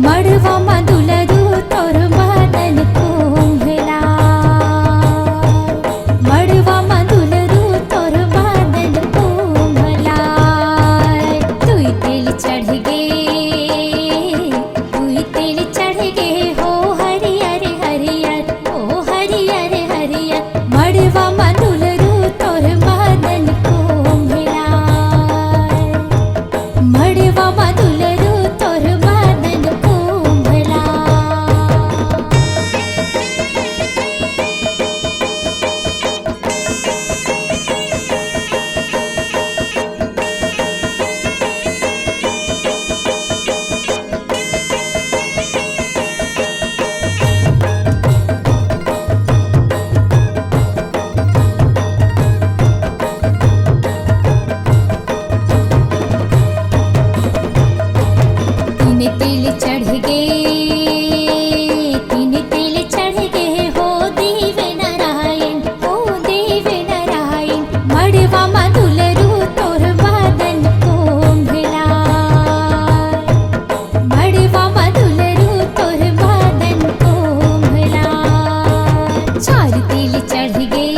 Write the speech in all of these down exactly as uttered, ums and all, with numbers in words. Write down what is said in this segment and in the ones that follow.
मड़वा म दुलरू तोर मदन कुम्भ लाय, मड़वा म दुलरू तोर मदन कुम्भ लाय। तुई तेल चढ़ गे, तुई तेल चढ़ गे हो हरियर हरियर, ओ हरियर हरियर। मड़वा म दुलरू तोर मदन कुम्भ लाय, मड़वा म दुलरू तोर मदन कुम्भ लाय। तीन तेल चढ़ गे, तीन तेल चढ़ गे हो देव नारायण, हो देव नारायण। मड़वा म दुलरू तोर मदन कुम्भ लाय, मड़वा म दुलरू तोर मदन कुम्भ लाय। चार तेल चढ़ गे,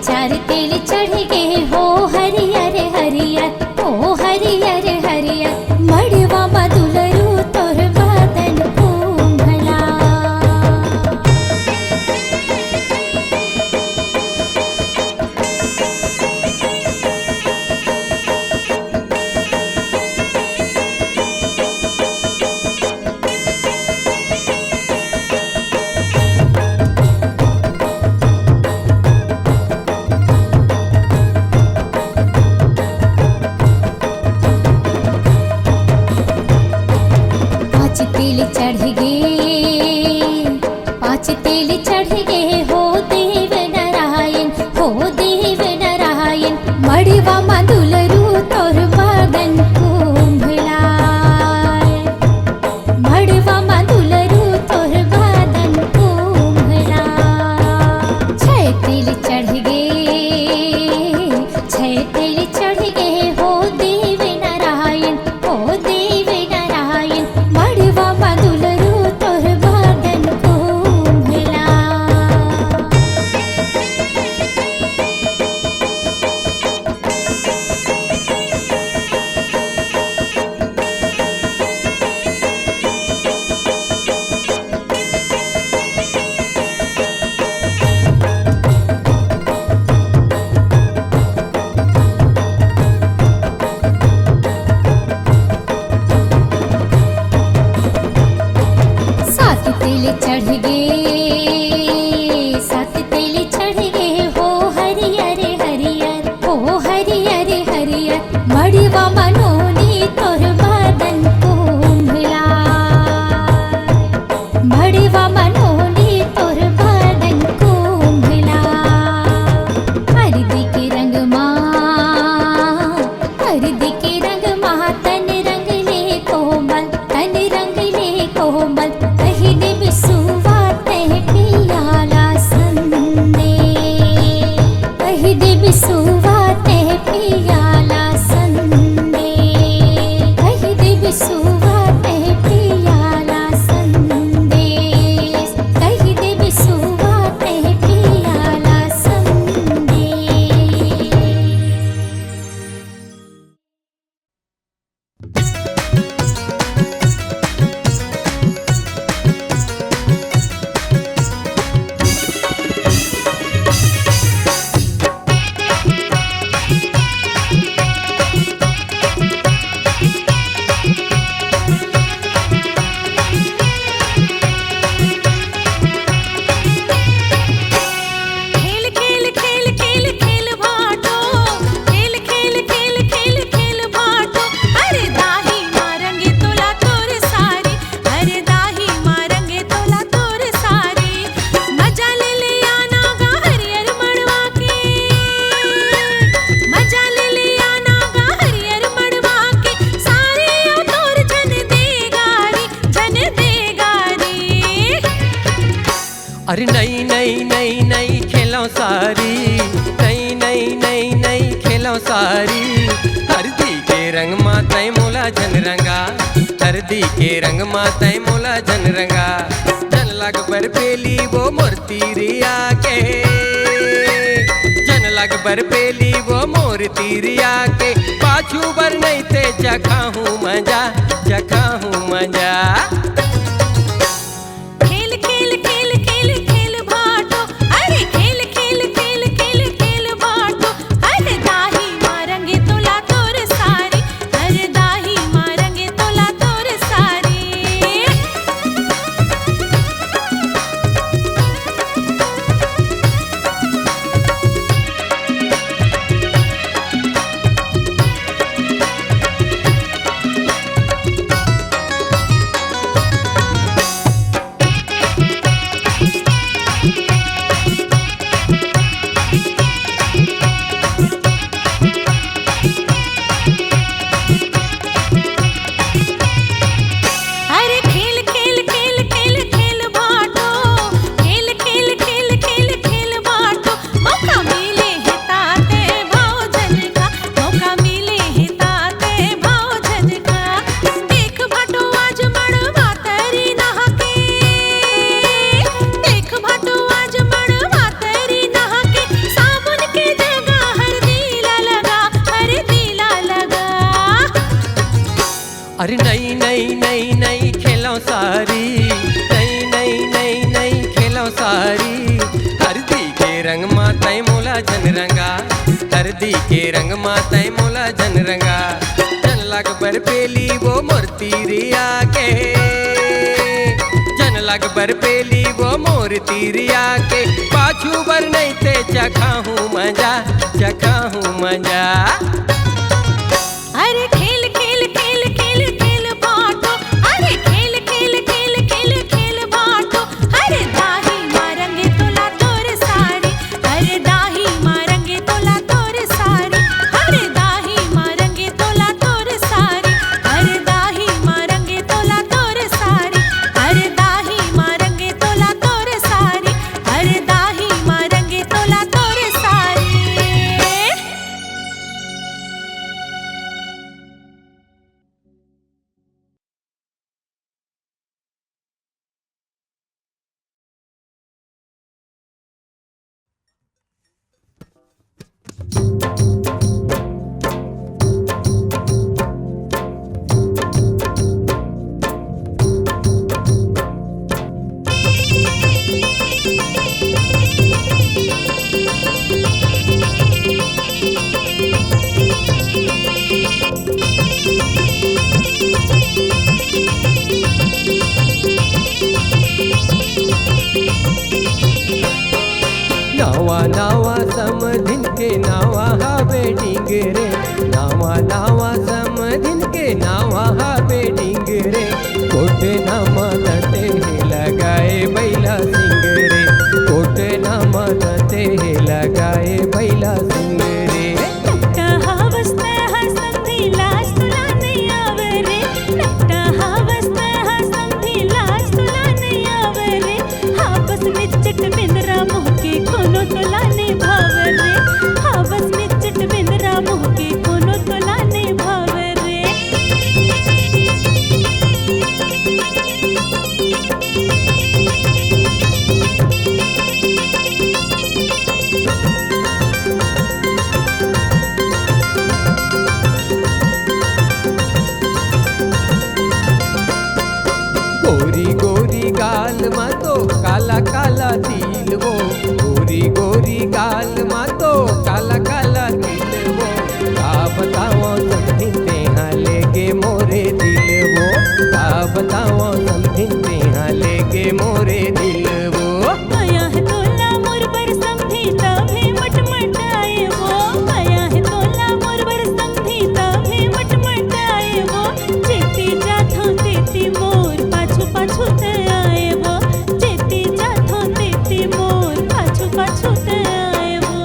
चार तेल चढ़ गे हो हरियर हरियर, ओ हरियर हरियर। मड़वा म दुलरू तोर मदन कुम्भ लाय। पाँच तेल चढ़ गे, पाँच तेल चढ़ गे हो देव नारायण, हो देव नारायण। मड़वा म दुलरू तोर मदन कुम्भ लाय, मड़वा म दुलरू तोर मदन कुम्भ लाय। छै तेल चढ़ गे, छै तेल चढ़ गे हो देव नारायण, हो देव नारायण। मड़वा म दुलरू तोर मदन कुम्भ लाय। सात तेल चढ़ गे, सात तेल चढ़ गे हो हरियर हरियर, हो हरियर हरियर। मड़वा म नोनी तोर मदन कुम्भ लाय, मड़वा म नोनी तोर मदन कुम्भ लाय। हरदी के रंग मा, हरदी के रंग मा तन रंग ले कोमल, तन रंग ले कोमल। कहि देबे सुवा तैं पिया ला संदेश, कहि देबे सुवा तैं पिया ला संदेश, कहि देबे सुवा तैं पिया ला संदेश, कहि देबे सुवा तैं पिया ला संदेश। खेल, खेल, खेल, खेल, खेल भाटो, खेल, खेल, खेल, खेल, खेल भाटो। अरे दाही मारंगे तोला तोर सारी, अरे दाही मारंगे तोला तोर सारी। मजा ले ले आना गा हरियर मड़वा के, मजा ले ले आना गा हरियर मड़वा के। सारी ओ तोर झन दे गारी, झन दे गारी। अरे नई, नई, नई, नई खेलौं सारी, नई, नई, नई, नई खेलौं सारी। हरदी के रंग मा तैं मोला झन रंगा, हरदी के रंग मा तैं मोला झन रंगा, झन लग बरपेली वो मोर तीरिया के, झन लग बरपेली वो मोर तीरिया के, पाछू बर नइ ते चखाहूँ मजा, चखाहूँ मजा। खेल खेल खेल खेल खेल भाटो, अरे खेल खेल खेल खेल खेल भाटो, अरे दाही मारंगे तोला तोर सारी, अरे दाही मारंगे तोला तोर सारी। अरे खेल खेल खेल खेल खेल भाटो, खेल खेल खेल खेल खेल भाटो, मौका मिले हे ताते भाव झन खा, मौका मिले हे ताते भाव झन खा। देख भाटो आज मड़वा तरी नहा के, देख भाटो आज मड़वा तरी नहा के, साबुन के जगह हरदी ला लगा, हरदी ला लगा। अरे नइ नइ नइ नइ खेलव सारी, नइ नइ नइ नइ खेलव सारी। हरदी के रंग मा तैं मोला झन रंगा, हरदी के रंग मा तैं मोला झन रंगा। झन लग बरपेली वो मोर तीरिया के, झन लग बरपेली वो मोर तीरिया के, पाछू बर नइ ते चखाहूँ मजा, चखाहूँ मजा। अरे खेल खेल खेल खेल खेल भाटो, अरे खेल खेल खेल खेल खेल भाटो, अरे दाही मारंगे तोला तोर सारी, अरे दाही मारंगे तोला तोर सारी, अरे दाही मारंगे तोला तोर सारी, अरे दाही मारंगे तोला तोर सारी, अरे दाही मारंगे तोला तोर सारी, अरे दाही मारंगे तोला तोर सारी। नवा नवा समधिन के नावा हावे डिंग रे, नवा नवा समधिन के नावा हावे डिंग रे। कोटना म दते हे लगाए बैला सिंग रे, कोटना म दते हे लगाए बैला सिंग रे। टकटक हावस तैं हा समधी लाज तोला नइ आवे रे, टकटक हावस तैं हा समधी लाज तोला नइ आवे रे। हावस निच्चट बेंदरा मोहके कोनो तोला नइ भावे रे, हावस निच्चट बेंदरा मोहके कोनो तोला नइ भावे रे। गोरी गोरी गाल मा तो काला काला तिल वो, गोरी गोरी गाल मा तो काला काला तिल वो। का बतावं समधिन तेहा लेगे मोरे दिल वो, का बतावं समधिन तेहा लेगे मोरे दिल वो। मया हे तोला मोर बर समधी तभे मटमटाए वो, मया हे तोला मोर बर समधी तभे मटमटाए वो। जेती जाथों तेती मोर पाछू पाछू तैं आए वो, जेती जाथों तेती मोर पाछू पाछू तैं आए वो।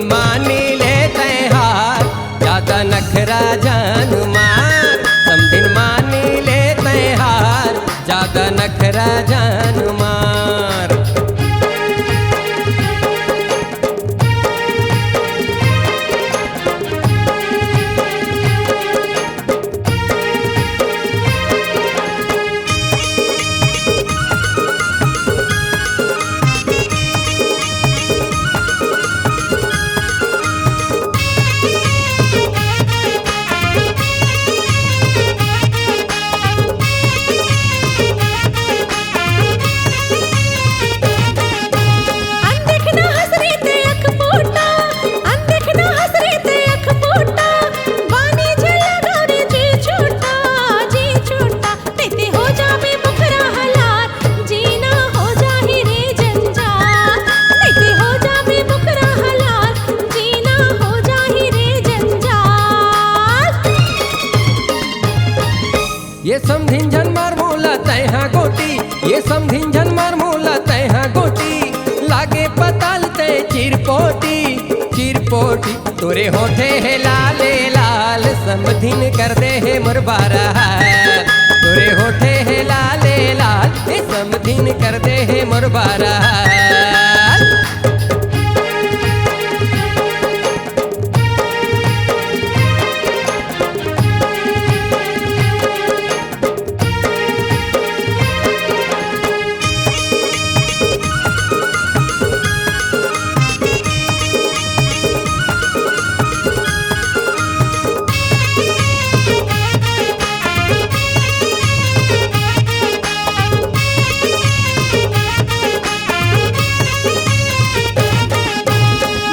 मानी ले तैं हार, ज्यादा नखरा जान मार। समधिन मानी ले तैं हार, ज्यादा नखरा जान मार। ये समधिन झन मार मोला तैं हा गोटी, ये समधिन झन मार मोला तैं हा गोटी, लागे पताल तैं चिरपोटी, चिरपोटी। तोरे होठे हे लाले लाल, समधिन कर दे हे मोर बारा हाल। तोरे होठे हे लाले लाल, ए समधिन कर दे हे मोर बारा हाल।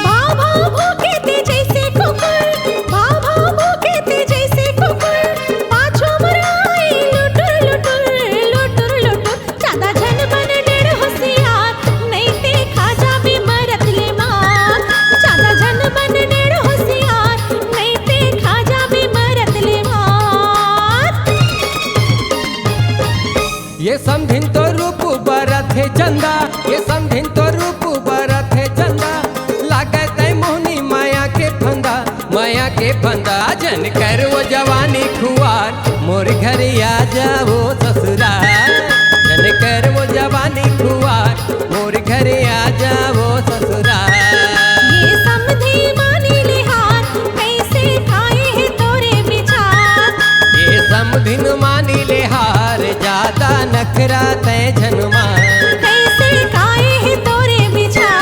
भाव भाव भूखे ते जैसे कुकुर, भाव भाव भूखे ते जैसे कुकुर, पाछू मुराई लुटुर लुटुर, लुटुर लुटुर। ज्यादा झन बन डेढ़ होशियार, नहीं ते खा जाबे मरत ले मार। ज्यादा झन बन डेढ़ होशियार, नहीं ते खा जाबे मरत ले मार। ये समधिन तो रूप बरत हे चंदा, ये समधिन तो रूप बरत हे चंदा, लागत हे मोहनी माया के फंदा, माया के फंदा। जन कर वो जवानी खुआर, मोर घर आ जावो ससुरार। जन कर वो जवानी खुआर, मोर घर आ जावो ससुरार। ये समधी मानी ले हार, कैसे खाए है तोरे विचार। ये समधिन मानी ले हार, ज्यादा नखरा तैं झन मार। कैसे खाए है तोरे विचार।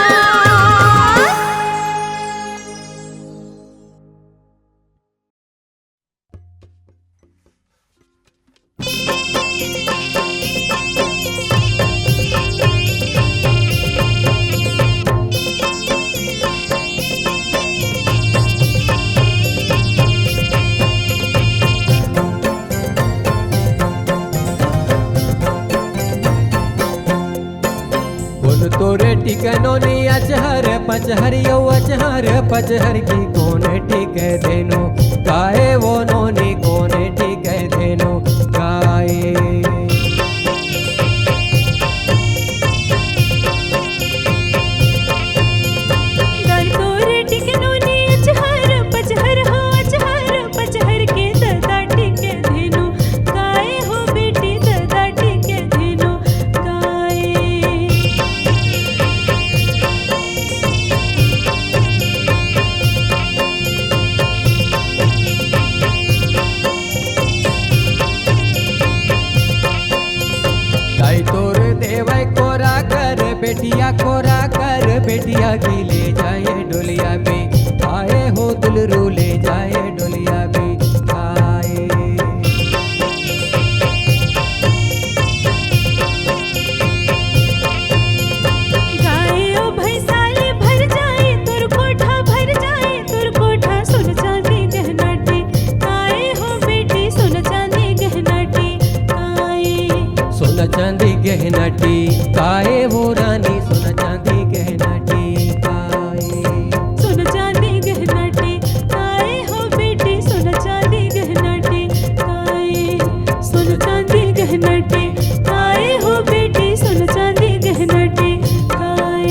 कोन तोरे टिकनो नी अचहर पचहर यो अचहर पचहर की कोन टिक धेनु काहे वो नोनी कोन टिक धेनु काहे। गाय तोरे टिकनो नी अचहर पचहर हो अचहर पचहर के ददा टिक धेनु काय हो बेटी ददा टिक धेनु काय। गाय तोर देवै कोरा कर बेटिया कोरा कर बेटिया की ले जाए डोलिया में आए हो दुलरू ले जाए डोलिया में आए। गाय ओ भैंसा ले भर जाए तोर कोठा भर जाए तोर कोठा सोन चांदी गहना टी काय हो बेटी सोन चांदी गहना टी काय। सोन चांदी गहना टी काय वो रानी सोन चांदी गहना टी काय। सोन चांदी गहना टी काय हो बेटी सोन चांदी गहना टी काय। सोन चांदी गहना टी काय हो बेटी सोन चांदी गहना टी काय।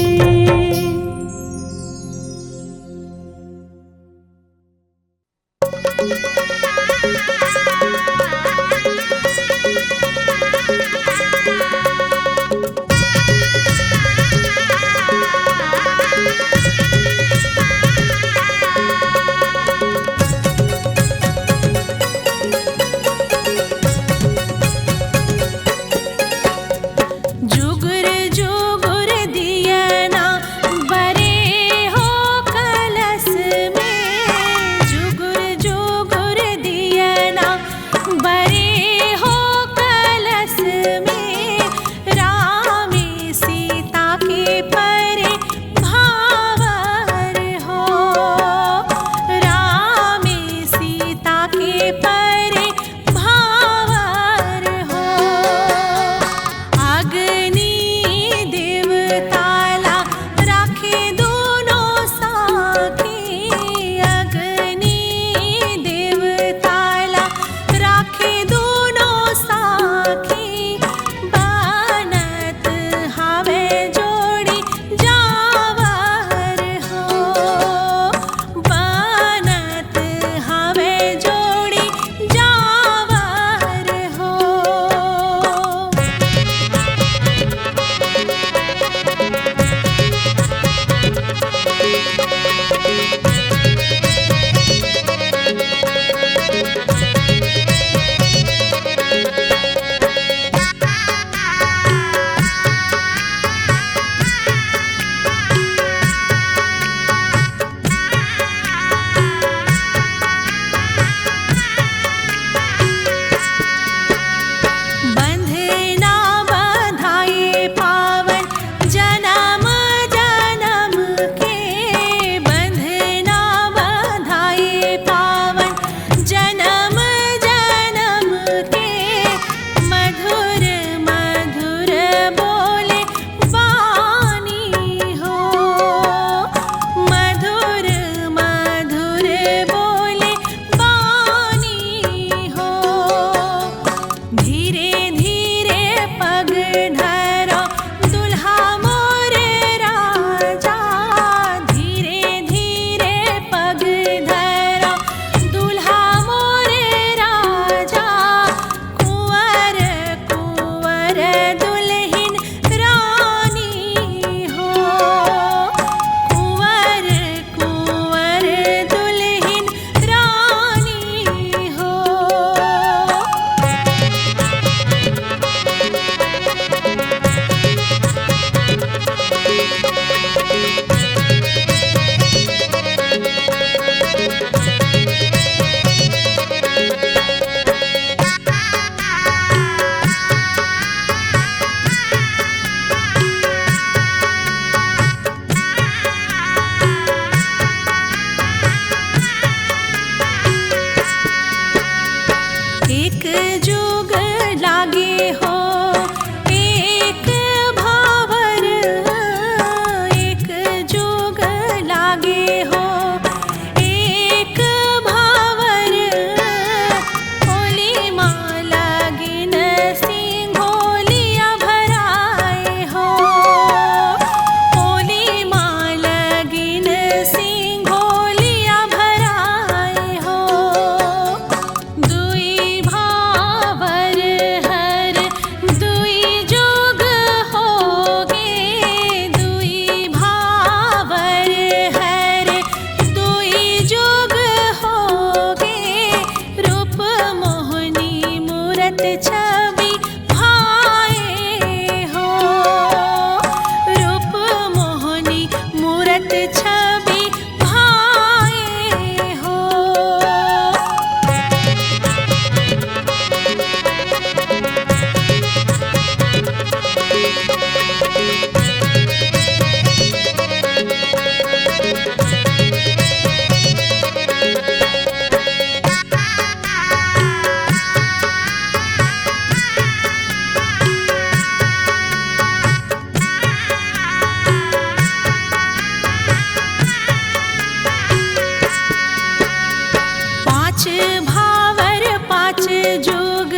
एक जुग लागे हो एक भावर, एक जुग लागे हो एक भावर। ओली मा लगिन सिंघोलिया भराए हो, ओली मा लगिन सिंघोलिया भराए हो। दुई भावर हर दुई जुग होगे, दुई भावर हर दुई जुग होगे। रूप मोहनी मूरत छवि भाए हो, रूप मोहनी मूरत छवि भाए हो। पाँच भावर पाँच जुग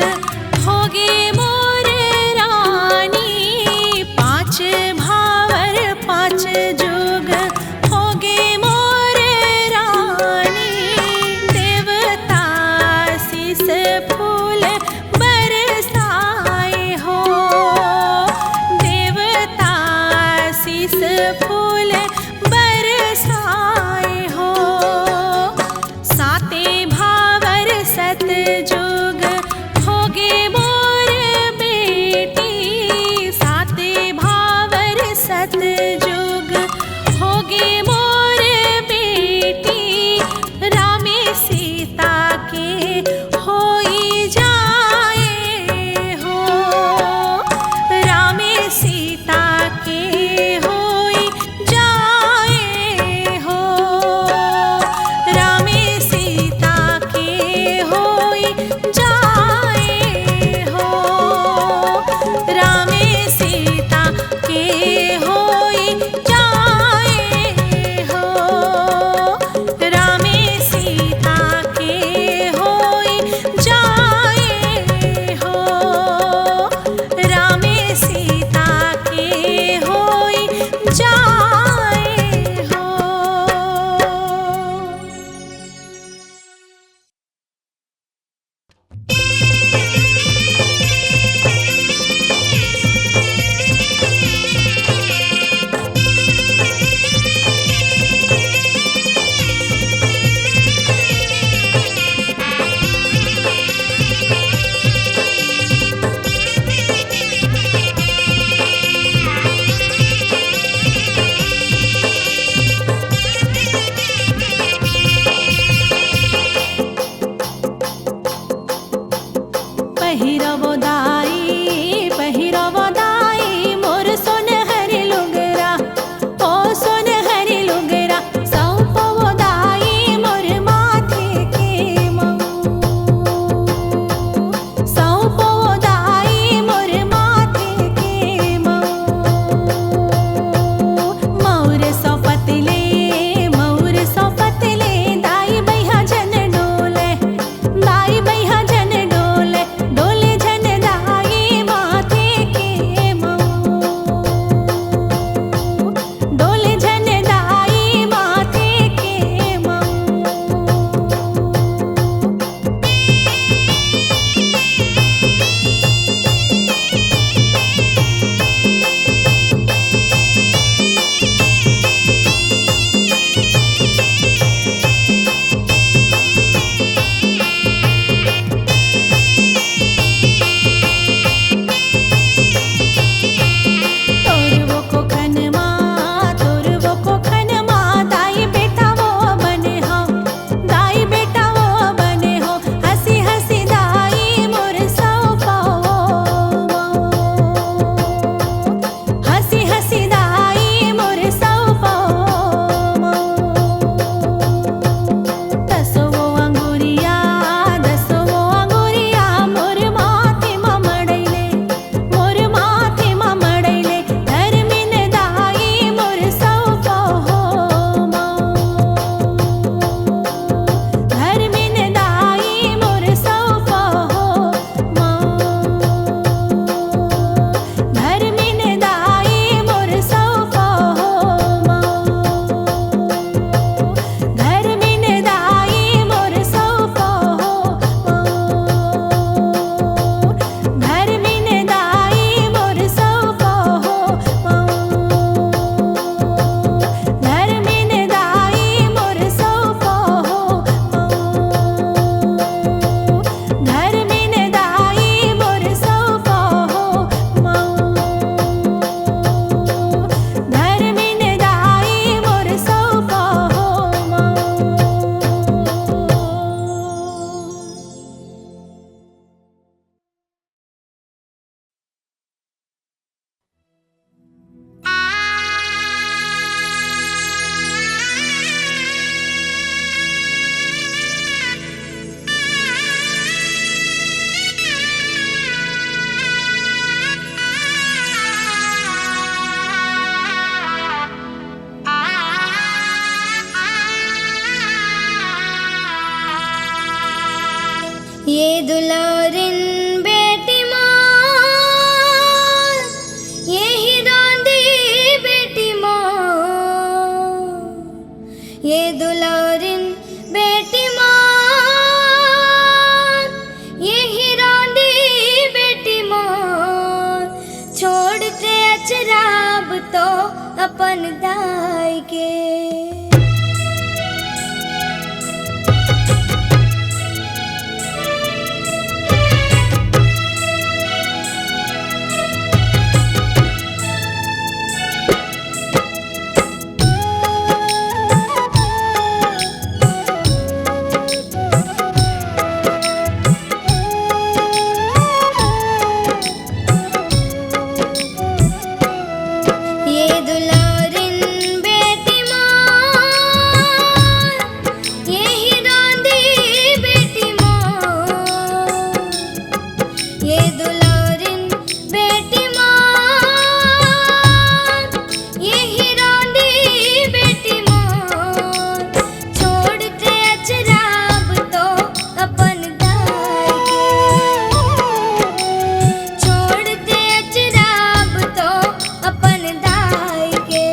होगे मोर रानी, पाँच भावर पाँच जुग होगे मोर रानी। देवता शीस फूल बरसाए हो, देवता शीस फूल बरसाए हो। साते भावर सतजुग होगे मोर बेटी, साते भावर सतजुग होगे मोर बेटी। रामे सीता के होई जाए हो, रामे सीता के होई जाए हो, रामे सीता के होई जाए हो, रामे सीता के होई जाए हो, रामे सीता के होई जाए हो, रामे सीता के होई जाए हो। पहिरवो दाई, पहिरवो दाई, मोर सोनहर लुगरा, ओ सोनहर लुगरा, सौंपवो दाई, मोर माथे के मऊ, सौंपवो दाई, मोर माथे के मऊ। मऊर सौंपत ले, मऊर सौंपत ले, दाई बइहा झन डोले, दाई बइहा झन डोले, डोले झन दाई दाई के। ये दुलौरिन बेटी मोर, ये ही रोंदी बेटी मोर, ये दुलौरिन बेटी मोर, ये ही रोंदी बेटी मोर, छोड़ दे अचरा अब तो अपन दाई के। छोड़ दे अचरा अब तो अपन दाई के।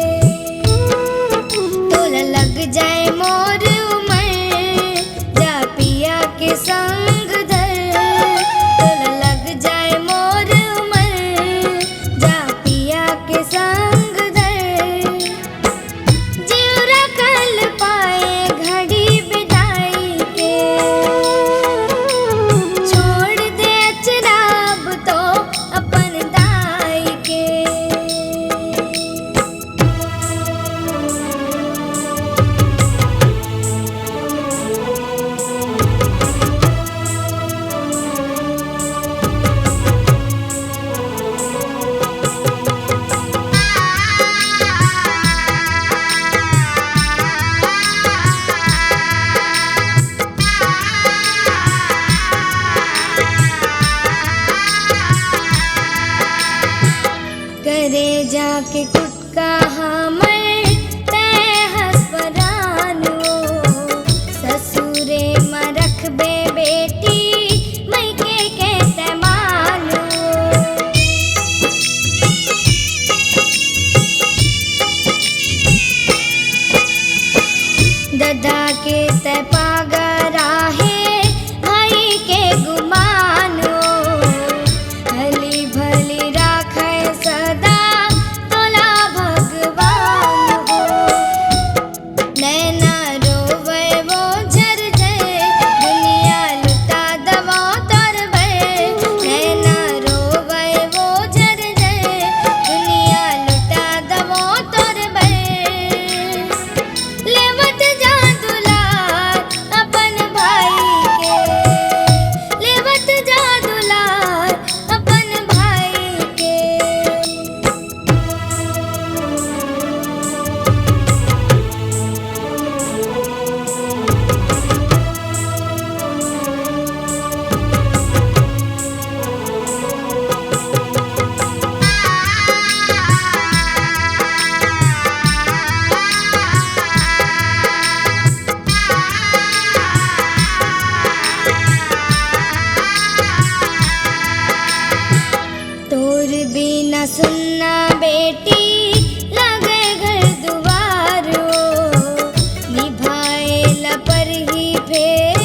तोला लग जाए मोर उमर, जा पिया के संग धर। तोला लग जाए मोर उमर, जा पिया के संग धर। जिउरा कल पाए घड़ी बिदाई के। छोड़ दे अचरा अब तो अपन दाई के। करे जाके कुटका हमर तय हस परानो। ससुरे म रखबे बेटी, मइके के तय मानो। ददा के तय पागरा हे, भाई के गुमानो। हली भली राखय सदा तोला भगवान हो। नैना रोवय वो झर जय, दुनिया लुटा दवो तोर बर। नैना रोवय वो झर जय, दुनिया लुटा दवो तोर बर। लेवत जा दुलार अपन भाई के, लेवत जा दुलार अपन भाई के। तोर बिना सुन्ना बेटी लगे घर दुआरो, निभाए ला परही फेर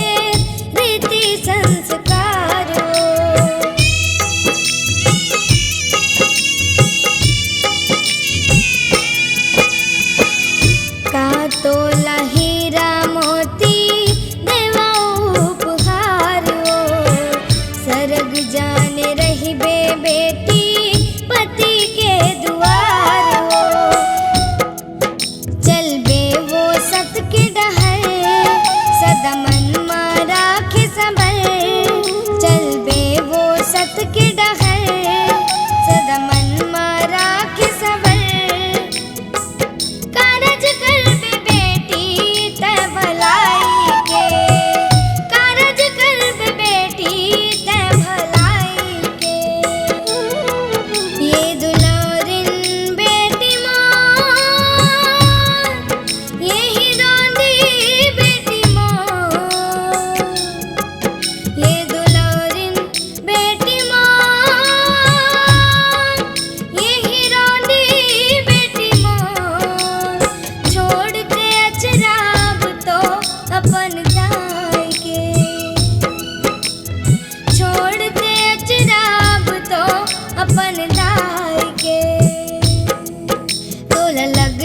रीति संस्कारो। का तोला हीरा मोती देवा उपहार हो, सरग जाने रहिबे बेटी पति के दुआर हो। चलबे वो सत के डहर, सदा मन मा राखे सबर। चलबे वो सत के डहर, सदा मन मा राखे सबर। कारज करबे बेटी तै भलाई के, कारज करबे बेटी तै भलाई के। ये दुलौरिन बेटी मोर, ये ही रोंदी बेटी मोर, ये दुलौरिन बेटी मोर, ये ही रोंदी बेटी मोर, छोड़ दे अचरा अब तो अपन दाई के, छोड़ दे अचरा अब तो अपन दाई के। तोला लग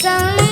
संग